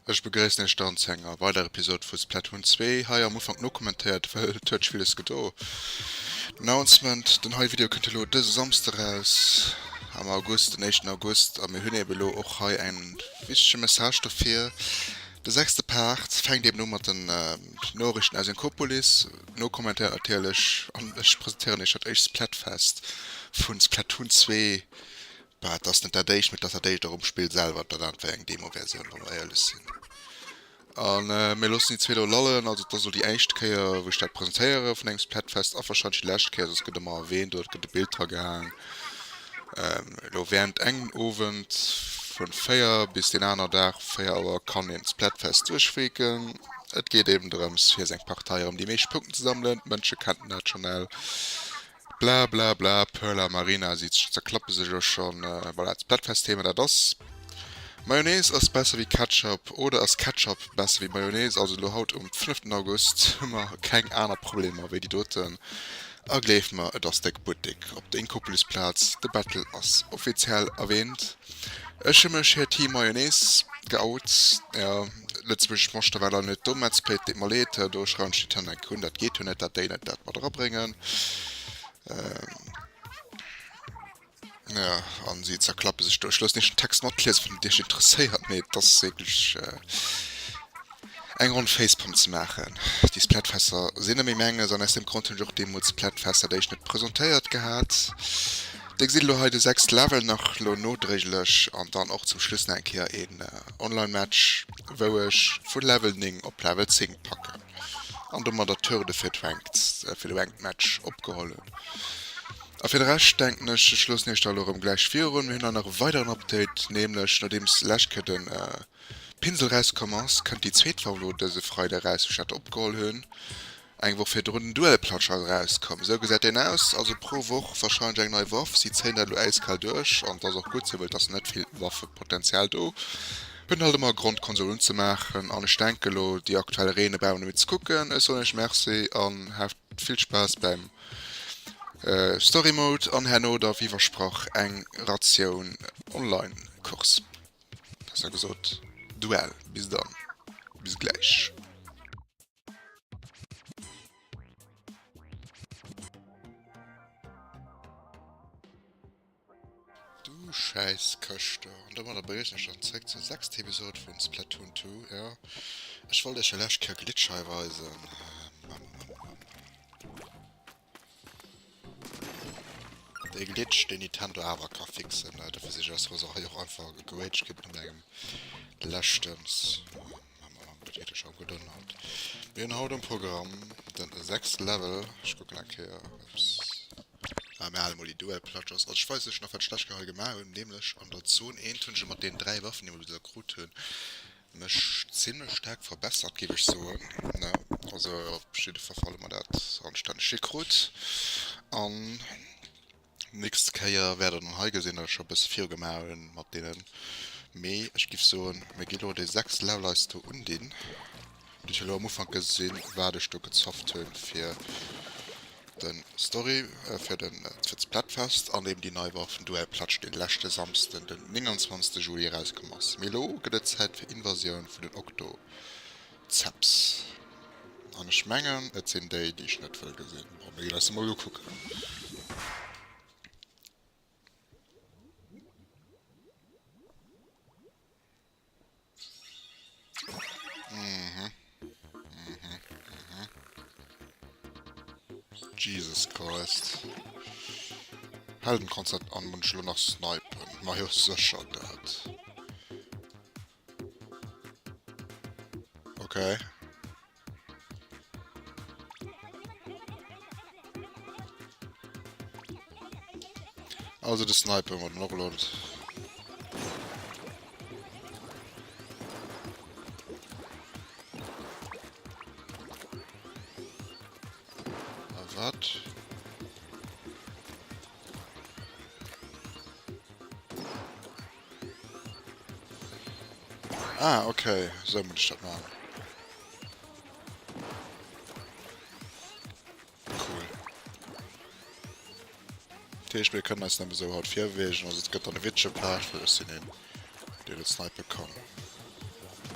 Ech begréissen iech dann zu enger weiderer Episode vu Splatoon 2. Hei am Ufank nokommentéiert, well et huet sech villes gedo. Announcement, Den hei Video kënnt elo dëse Samsde raus, am August, den éischten August, a mir hunn eben elo och hei en wichtege Message dofir. De sechste Part fänkt eben u mat den Noriichten aus Inkopolis, nokommentéiert natierlech, an ech presentéieren iech dat éischt Splatfest vun Splatoon 2. Bah, et ass net dat éischt, mee et ass dat éischt och um Spill selwer. Dat anert war eng Demo-Versioun, wa mer éierlech sinn. A mir loossen déi zweet elo lallen. Also et ass elo déi éischt Kéier, wou ech dat presentéiere vun engem Splatfest a warscheinlech déi lescht Kéier, soss gëtt ëmmer erwähnt oder et gëtt e Bild dra gehaang. Elo während engem Owend vun 4 bis deen aner Dag 4 Auer kann een d'Splatfest duerchfreaken. Et geet eben drëms, fir seng Partei erëm déi meescht Punkten ze sammelen. D'Mënsche kennen dat schonn al. Bla bla bla, Perla Marina, si zerklappe sech elo schonn. Voilà, d'Splatfest-Thema, dat ass, Mayonnaise ass besser wéi Ketchup oder ass Ketchup besser wéi Mayonnaise? Also elo haut um fënneften August hu mer keng aner Problemer wéi déi doten. A gleeft mer, et ass déck Buttek op der Inkopolisplaz, de Battle ass offiziell erwähnt. Ech hu mech fir Team Mayonnaise geout, jo, lëtzebuergesch Moschter war leider net do, Metzplay, et deet mer leed, do schreiwen ech déi Tënn enk un, dat geet jo net, dat déi net dat mat erabréngen. Jo, an si zerklappe sech do. Ech loossen iech den Text matliesen, wann et iech interesséiert, mee et ass wierklech eng Ronn Facepalm ze maachen. Déi Splatfester sinn net méi menges an aus deem Grond hunn ech och deemools d'Splatfester d'éischt net presentéiert gehat. Dir gesitt elo hei de sechste Level nach elo nodréiglech an dann och zum Schluss nach eng Kéier een Online Match, wou ech vu Level 9 op Level 10 packen an domadder d'Hürde fir d'Ranked, fir de Ranked Match opgeholl hunn. A fir de Rescht denken ech, ech loossen iech da elo erëm gläich virun. Mir hunn dann nach e weideren Update, nämlech nodeems lescht Kéier de Pinsel rauskomm ass, kënnt déi zweet Waff elo dëse Freide eraus, wou ech dat opgeholl hunn. Eng Woch virdrun den Duelplatscher ass erauskomm. Esou gesäit deen aus. Also pro Woch warscheinlech eng nei Waff. Si zéien dat elo äiskal duerch an et ass och gutt sou, well et ass net vill Waffepotential do. Hunn halt ëmmer e Grond d'Konsol unzemaachen an ech denke elo déi aktuell Reene brauch een net méi ze kucken. Ech soen iech Merci an haft vill Spaass beim Story Mode an herno da wéi versprach eng Ratioun Online Course, besser gesot Duell. Bis dann, bis gläich. Du schäiss Këscht do. An domadder begréissen ech dann zréck zur sechster Episode vun Splatoon 2. Ja, ech wollt iech jo lescht Kéier Glitch hei weisen. Dee Glitch, deen Nintendo awer ka fixen. Dofir si ech aus Roserei och einfach geraged ginn no mengem leschtens. Dat huet scho gedonnert. Mir hunn haut um Programm den sechste Level. Ech kucken eng Kéier. Ups. Ah, mir hale mol déi Dual Platschers. Also ech weess ech nach wat ech d'lescht Kéier hei gemaach hunn, nämlech an der Zon 1 hunn ech mat deenen 3 Waffen déi mer bis elo krut hunn, mech zimlech staark verbessert géif ech soen. Ne, also op jidde Fall hu mer dat anstänneg hikrut. An Nächst Kéier wäert der dann hei gesinn, datt ech scho e bësse viru gemaach hunn mat deenen. Mee ech giff soen, mir gi lo déi 6 Level eis do undinn. Dir hutt jo lo am Ufank gesinn, wat ech do gezofft hunn fir de Story, fir den, fir d'Splatfest an eben déi nei Waff, den Duell Platsch, dee leschte Samsden, den 29 Juli erauskomm ass. Mee lo gëtt et Zäit fir Invasioun vun den Octozeps. An ech mengen, et sinn déi, déi ech net wëll gesinn. Bon, mir ginn eis se mol ukucken. Mhm. Mhm. Mhm. Jesus Christ. Heldenkonzept an muss ech elo nach snipen. Ma jo, sécher dat. Okay. Also de Sniper mat den Overload. Wat? Ah, okay. Sou muss ech dat maachen. Cool. Dat heescht, mir kënnen eis nëmme sou haut virbeweegen. Also et gëtt dann e witzege Part, well ech sinn een, deen net snipe kann.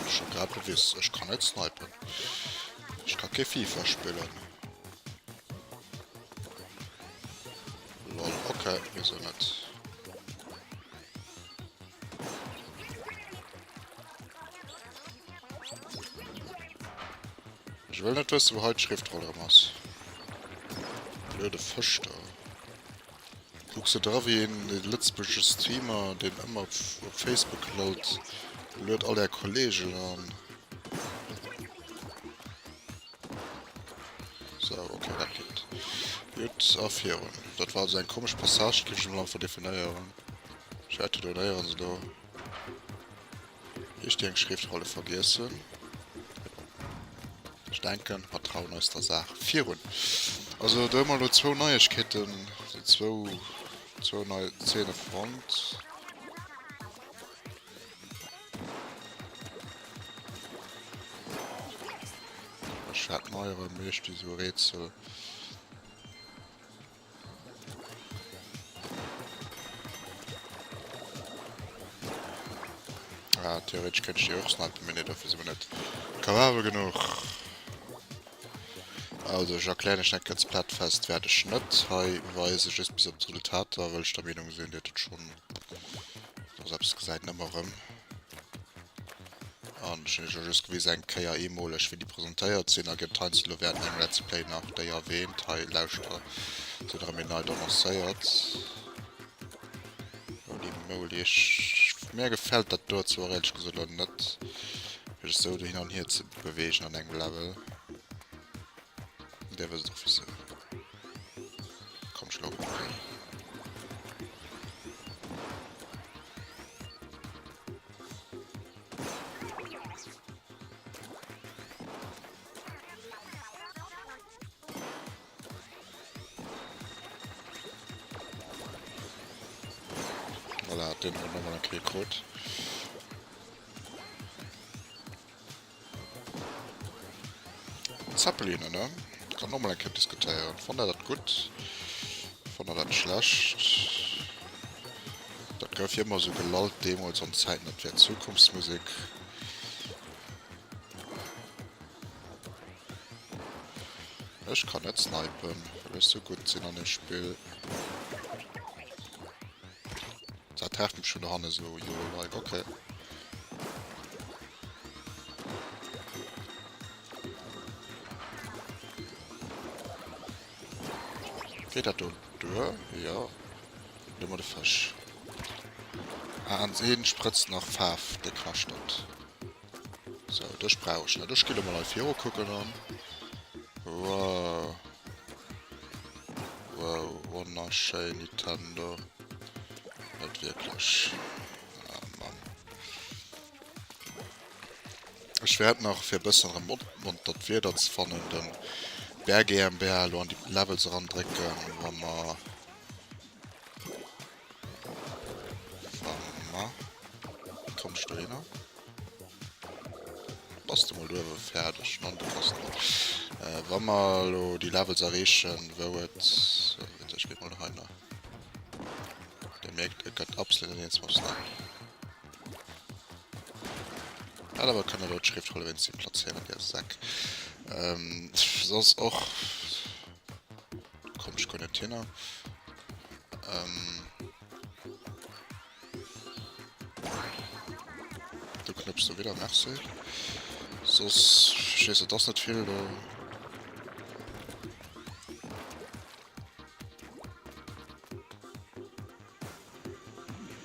Ech hu grad bewiss, ech kann net snipen. Ech ka kee FIFA spillen. Lol, okay, wieso net. Ech wëll net wëssen, wou hei d'Schriftroll erëm ass. Blöde Fësch do. Kucks de dra wéi een lëtzebuergesche Streamer, deen ëmmer op Facebook lollt, lued all är Kollegen an. Sou, ok, dat geet. Gutt, a virun. Dat war also eng komesch Passage, géif ech emol einfach definéieren. Ech wäerte do néierens elo Ech déi eng Schriftrolle vergiessen. Ech denken, mer trauen eis der Saach virun. Also do hu mer elo zwou Neiegkeeten, zwou, zwou nei Zeene fonnt. Ech hat nei erëm iergdwi sou e Rätsel. Ah, theoretisch könnte ich die auch snipen, mee nee, dafür si mer net capabel genuch. Also, ech erklären iech net ganz Splatfest wäert ech net hei weisen, just bis op d'Resultater, well ech der Meenung sinn, dir hutt et schonn, also eppes gesäit en ëmmer erëm. An ech hunn iech och just gewisen, eng Kéier eemoleg, wéi déi presentéiert sinn. A gëtt heiansdo elo während mengem Let's Play nach déi erwähnt. Hei, lauschter, sinn erëm méi nei annoncéiert. Holy moly, ech, mär gefält dat do zwar éierlech gesot elo net, mech esou do hin an hier ze beweegen an engem Level. Dir wësst och wisou. Komm, ech loggen mech an. Voilà, den hun nochmal eng Kéier krut. Zeppeline, ne? Kann nochmal eng Kéier diskutéieren. Fannt der dat gutt? Fannt der dat schlecht? Dat gouf jo ëmmer esou gelallt deemools an Zäiten, dat wär Zukunftsmusek. Ech kann net snipen, well ech sou gutt sinn an dem Spill. Dat trefft mech vun dohanne sou YOLO-like, okay. Geet dat do duer? Jo. Lo mat de Fësch. Ah, an een sprëtzt nach Faarf, de Kaschtert. Sou, dech brauch ech net. Ech gi lo mol hei viru kucken an. Wow. Wow, wonnerschéin, Nintendo. Net wierklech. Ah, Mann. Ech wäert nach, fir e bëssen erëm opmontert Wieder ze fannen, den Bär GmbH elo an déi Levels erandrécken, wa mer, wa mer, wéi kommen ech dohinner? Bass de mol do uewe fäerdeg? Mann, du kanns net. Wa mer elo déi Levels erreechen, wou et, ech géif mol dohinner, Dir mierkt, et gëtt absolut net eens mam Snipen. Hat awer kënne elo d'Schriftrolle wéinst him plazéieren, dir Säck. Ähm, soss och komm ech guer net hinner. Ähm, du knëpps du wieder, merci. Soss, ech weess, et ass net vill do.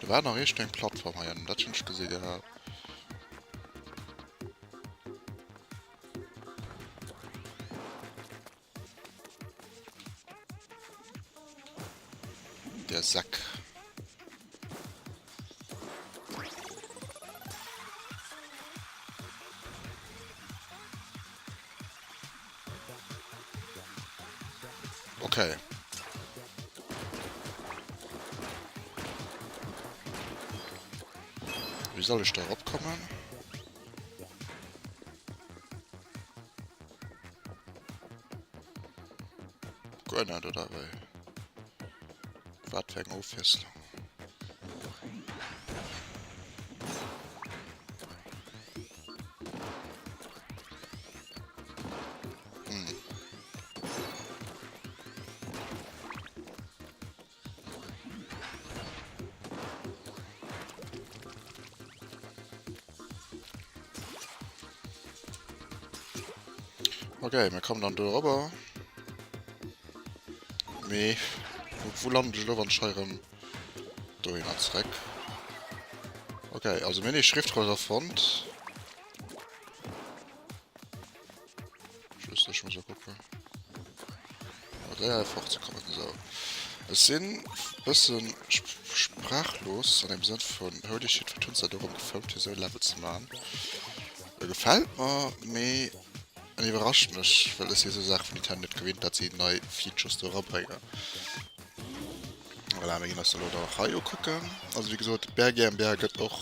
Do war nach iergend eng Plattform hei ënnen, dat hunn ech gesi gehat. Der Sack. Okay. Wéi soll ech da eropkommen? Guer net, oder wéi? Wat fir eng Ofwiesslung. Okay, mir kommen dann do erobber. Mee wou landen ech elo, wann ech hei erëm dohinner zréck? Okay, also mir hunn ee Schriftroll erfonnt. Just, ech muss och kucken. Okay, einfach ze kommen. So. Ech sinn bëssen sprachlos an dem Sënn vun holy shit, wat hunn se da do erëm gefilmt, fir esou e Level ze maachen. E gefält mer, mee en iwwerrascht mech, well ech si esou Saache vun Nintendo net gewinnt, dat si nei Features do erabréngen. Voilà, mir ginn eis elo dann hei ukucken. Also wéi gesot, Bär GmbH gëtt och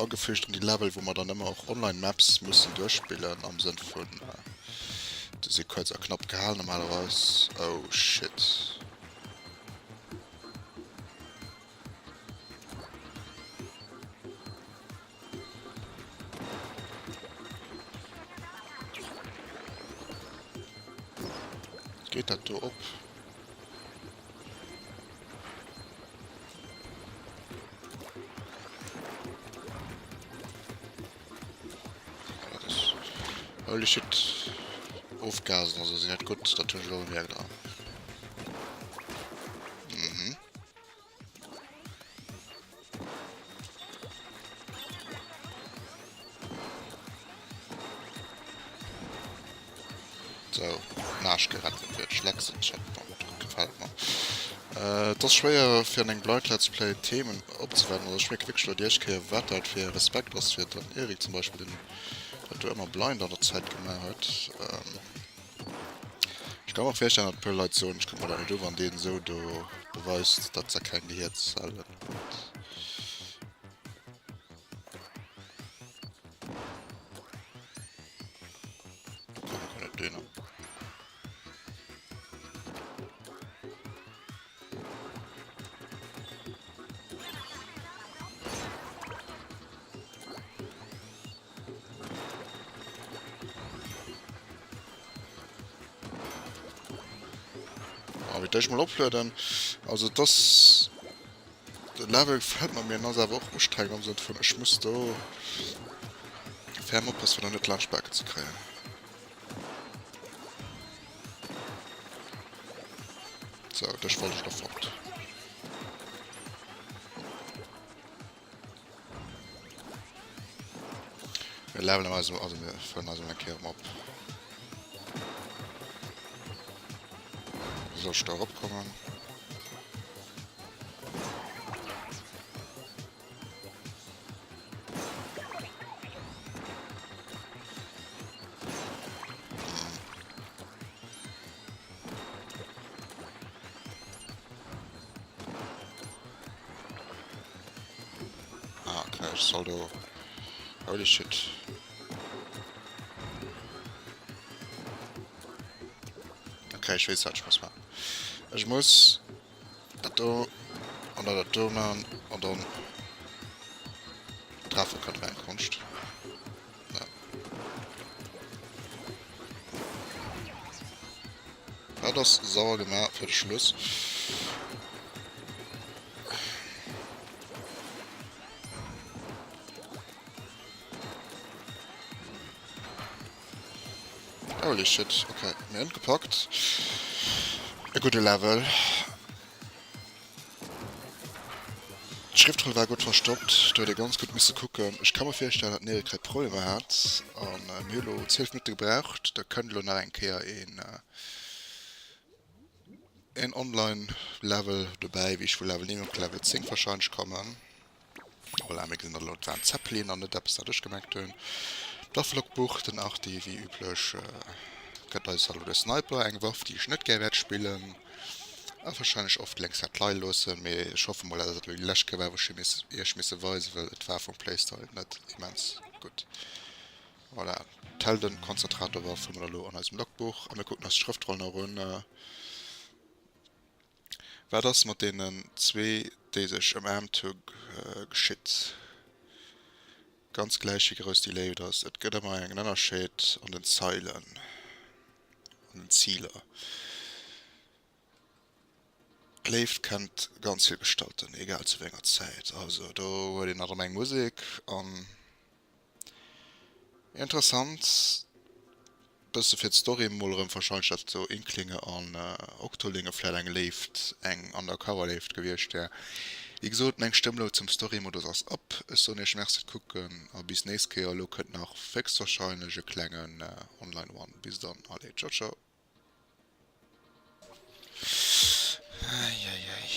agefügt an déi Level, wou mer dann ëmmer och online Maps mussen duerchspillen, am Sënn vun, déi si kuerz a knapp gehalen normalerweis. Oh shit. Geet dat do op? Holy shit. Ofgasen also sinn net gutt, dat hunn ech elo bemierkt. Mhm. So, Naasch gerett wird Schlecksen gefällt mir. Äh, et ass schwéier fir an engem Blind Let's Play Themen opzewenden. Also ech mierke wierklech elo déi éischt Kéier wat dat fir Respekt ass fir den Eric zum Beispill, deen dat do ëmmer blind an der Zäit gemaach huet. Ähm, Ech ka mer virstellen, datt e puer Leit soen, ech kucke mer dat net u, wann deen esou do beweist, datt se keng Gehierzellen huet. Komme kann net dohinner. Ah, wéi ech mol oplueden. Also das de Level gefällt mer, mir ass awer och ustrengend am Sënn vun ech muss do ferm oppassen fir da net laanscht d'Bake ze kréien. So, dech wollt ech da fort. Mir levelen eis, also mir fëllen eis eng Kéier erëm op. Soll ech da eropkommen? Ah, okay, ech soll do... Holy shit. Okay, ech weess, wat ech muss maachen. Ech muss dat do an dann dat do maachen an dann treffe kann wär eng Konscht. Ja. Dat ass sauer gemaach fir de Schluss. Holy shit, okay, mir hunn gepackt. E gudde Level. D'Schriftroll war gutt verstoppt, do huet ee ganz gutt misse kucken. Ech ka mer virstellen, datt den Eric hei Problemer hat an mir hu lo 12 Minutte gebraucht. Da kënnt elo nach eng Kéier een een Online Level dobäi, wéi ech vu Level 9 op Level 10 wahrscheinlech kommen. Voilà, mir gesinn dat elo, et war en Zeppelin an net eppes, dat ech gemengt hunn. D'Wafflogbuch, den Arti, wéi üblech, gëtt eis elo de Sniper, eng Waff, déi ech net gär wäert spillen. A wahrscheinlech oft lénks wäert leie loossen, mee ech hoffe mol dat et elo déi lescht Kéier war wou ech iech misse weisen, well et war vum Playstyle net immens gutt. Voilà, d'Heldenkonzentratorwaff hu mer elo an eisem Logbuch a mir kucken eis d'Schrëftroll nach un. Wat ass mat deenen zwee déi sech ëmaarmt hu geschitt? Ganz gläich wéi grouss déi Léift ass, et gëtt ëmmer engen Ënnerscheed an den Zeilen, an den Ziler. D'Léift kennt ganz vill Gestalten, egal zu wéi enger Zäit. Also do huet een nach erëm eng Musek an interessant. Bësse fir d'Story mol erëm wahrscheinlech dat do Inklinge an Octolinge vläit eng Léift, eng Undercover Léift gewiescht wär. Wéi gesot, meng Stëmm lo zum Storymodus ass op. Ech soen iech Merci fir d'Kucken a bis nächst Kéier. Elo kënnt nach héchstwahrscheinlech e klengen Online One. Bis dann, allez, ciao ciao. Eieiei.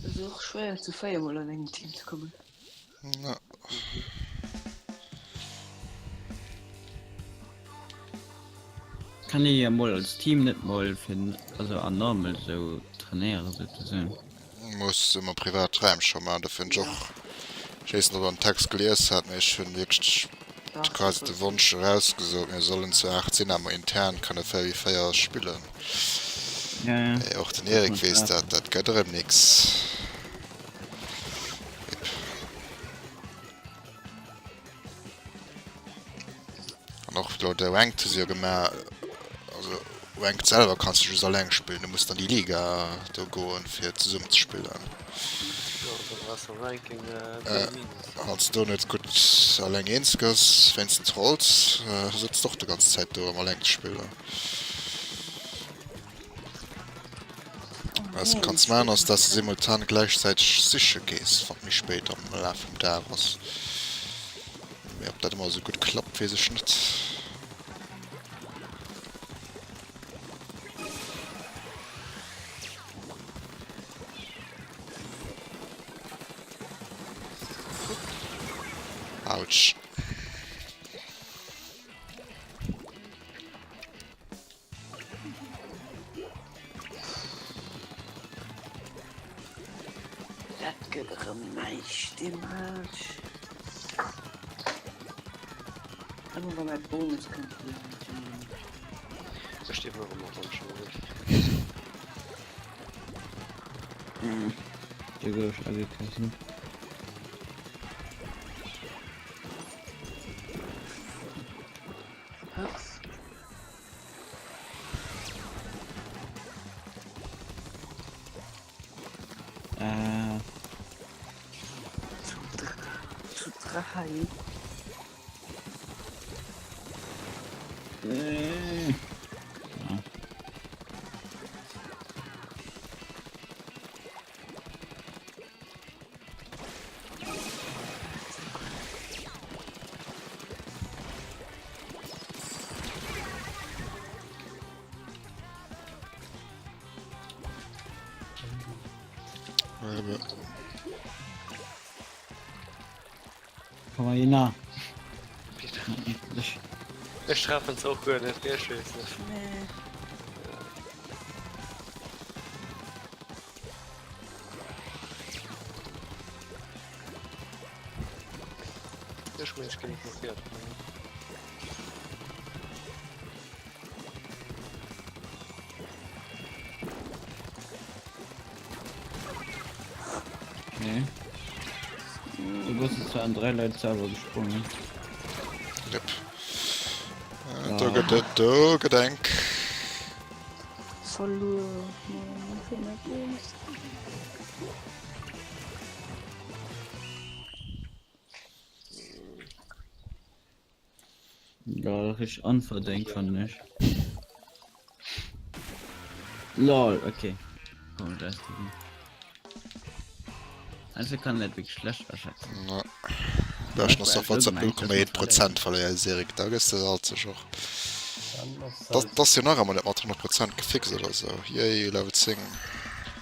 Et ass och schwéier zu 4 mol an engem Team ze kommen. Na. Kann ee jo mol als Team net mol fir also an normal sou trainéieren souzesoen. Muss ëmmer privat Räim scho man, dofir hunn ech och, ech weess net ob der den Text gelies hat, mee ech hunn wierklech quasi de Wonsch erausgesot, mir sollen zu 8 sinn, awer intern kënne 4 vis 4 spillen. Mee och den Eric weess dat, dat gëtt erëm nix. An och lo de Ranked hu se jo gemaach, also Ranked selwer kanns du just alleng spillen, du muss dann déi Liga do goen fir zesummen ze spillen. Wann s du do net gutt alleng eens gëss wéinst den Trolls, sëtz de och de ganz Zäit do am alleng ze spillen. Was du kanns maachen ass, dass du simultan gläichzäiteg siche gees, wann et méi spéit am Laf vum Dag ass. Mee ob dat ëmmer esou gutt klappt, weess ech net. Autsch. Dat gëtt erëm näischt dee Match. Ëmmer wa mäi Bonus kënnt verléieren ech ëmmer. Ech stierwen och ëmmer wann ech schon erëm. Do gouf ech agekesselt. Hups. Äh. Zu zu drei. Äh. Ja. Komm mal hier nah. Ech treffen se och guer net, gell? Ech weess net. Nee. Ech mengen, ech ginn net blockéiert. Okay. Du bist zwar an drei Leute selber gesprungen. Yep. Äh, do gëtt et do gëtt enk. Verluer. Fir mäi Bonus. Ja, richtig unverdient fand ich. Lol, okay. Komm, da ist die. Also kann net wirklich schlecht aschätzen. Na. Beschten ass doch, wann se 0,1 Prozent verléieren, Serik, da gëss de alt sech och. Dat dat ass jo nach ëmmer net mat 100 Prozent gefixt oder sou. Yay, Level 10.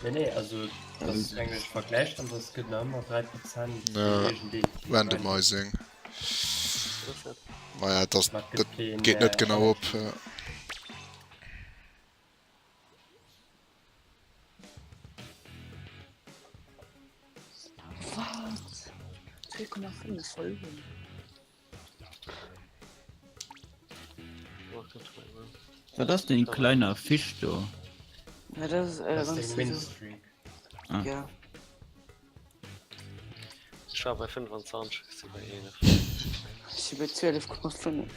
Nee, nee, also dat ass englech vergläicht an das gëtt nach ëmmer 3 Prozent Ja, Randomizing. Maja, dat dat geet net genau op. Wat? 2,5 verluer. Wat ass den kleiner Fisch do? Ja, dat ass, äh, Das wann ist du den so, Winstreak. Ah. ja. Ech war bei 25, ech si bei 11. Ech si bei 12,5.